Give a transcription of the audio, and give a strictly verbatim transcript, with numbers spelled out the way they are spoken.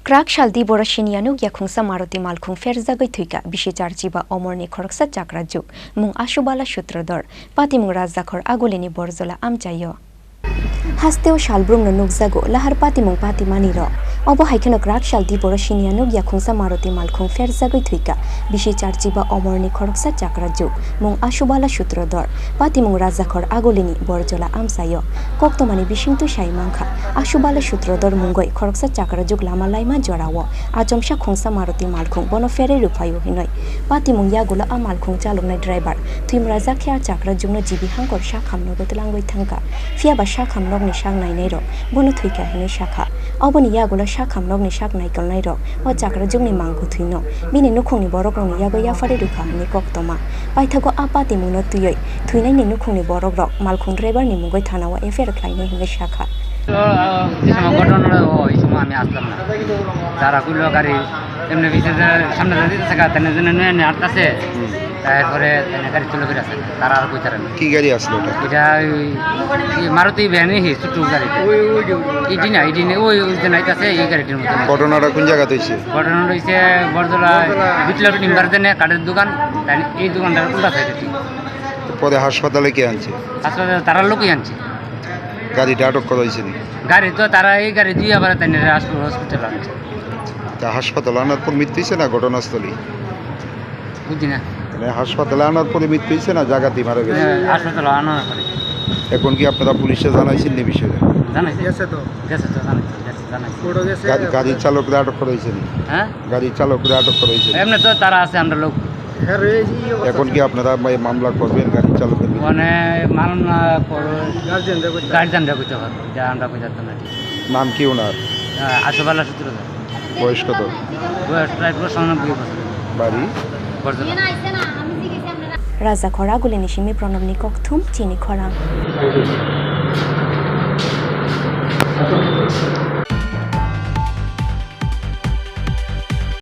Kwrak sal di boro siniya nuk yakhungsa Maruti malkhung pherjagwi thwika bisi charchiba omorni khoroksa chakrajwk, mung Ashubala Sutrodor, patimung Rajakhor Agulini Borjola amchaio. Hasteo salbrumno nukjago lahar patimung patimani rok. Obo hai kheno kwrak sal di boro siniya nuk yakhungsa Maruti malkhung pherjagwi thwika bisi charchiba omorni khoroksa chakrajwk, mung Ashubala Sutrodor, patimung Rajakhor Agulini Borjola amchaio. Koktwmani bisingtwi sai mankha, Ashubala Sutrodor mungwi khoroksa chakrajwk lama laima jorao achomsa khungsa Maruti malkhung bono pherwi rwphaio hinwi. Patimung yagulo a malkhung chaloknai driver thwimrajak khe a chakrajwkno jibi hangkor sakhamnogo twlangwi thangkha. Phiyaba sakhamnokni sak nainairok bono thwikha hinwi sakha. Oboni yagulo sakhamnokni sak naikolnairok o chakrajwkni mangkwthwino bini nukhungni borokrokni yago yapharwi rwkha hinwi koktwma. Paithago a patimungno twiwi thwinaini nukhungni borokrok malkhung driverni mungwi thanao F I R khlainai hinwi sakha. তো, আহ, যে সময় ঘটনা হলো, ওই সময় আমি আসলাম না। তারা কইলো গাড়ি এমনি পিছে যে সামনে যাইতে থাকা, তেনে জন্য নিয়ে নিয়ে আটকাছে। হুম। তারপরে তেনে গাড়ি চলে ফিরে আসে, তারা আর কইতারা না। কি গাড়ি আসলো ওটা? এটা ওই, এই মারুতি ভ্যানই হি, ছোট গাড়ি। ওই, ওই যে, ওই। ইডি না, ইডি না, ওই, ওই যে নাইতাছে, এই গাড়িটির মধ্যে। ঘটনাটা কোন জায়গাতে হয়েছে? ঘটনা হয়েছে বরজলা, বরজলা। বিপ্লব টিম্বার দেনে কাঠের দোকান, তাই এই দোকানটার উল্টা সাইডে। পরে হাসপাতালে কে আনছে? হাসপাতালে তারা লোকই আনছে। গাড়িটা আটক করা হয়েছে নি? গাড়ি তো তারা এই গাড়ি দিয়ে আবার তাই নিয়ে আসলো হসপিটাল আনছে। তা হাসপাতাল আনার পর মৃত্যু হয়েছে না ঘটনাস্থলে? বুঝি না। মানে হাসপাতালে আনার পরে মৃত্যু হয়েছে না জায়গাতেই মারা গেছে? হ্যাঁ, হাসপাতালে আনার পরে। এখন কি আপনারা পুলিশে জানাইছেন এই বিষয়ে? জানাইছি। গেছে তো। গেছে তো, জানাইছি, গেছে, জানাইছি। কোর্টও গেছে। গাড়ি, গাড়ির চালকরা আটক করা হয়েছে নি? হ্যাঁ? গাড়ির চালকরা আটক করা হয়েছে নি? এমনি তো তারা আছে, আমরা লোক। হ্যাঁ, রয়েছে, এই অবস্থা। এখন কি আপনারা মা-, মামলা করবেন গাড়ির চালকের বিরুদ্ধে? মানে মামলা করো। গার্জিয়ানরা করতে হবে। গার্জিয়ানরা করতে হবে, এটা আমরা করতে পারতাম না। নাম কি ওনার? হ্যাঁ, আশুবালা সূত্রধর। বয়স কত? বয়স প্রায় পঁচানব্বই বছর। বাড়ি? Borjala. Rajakhor Agulini simi Pranobni kokthum chini khorang.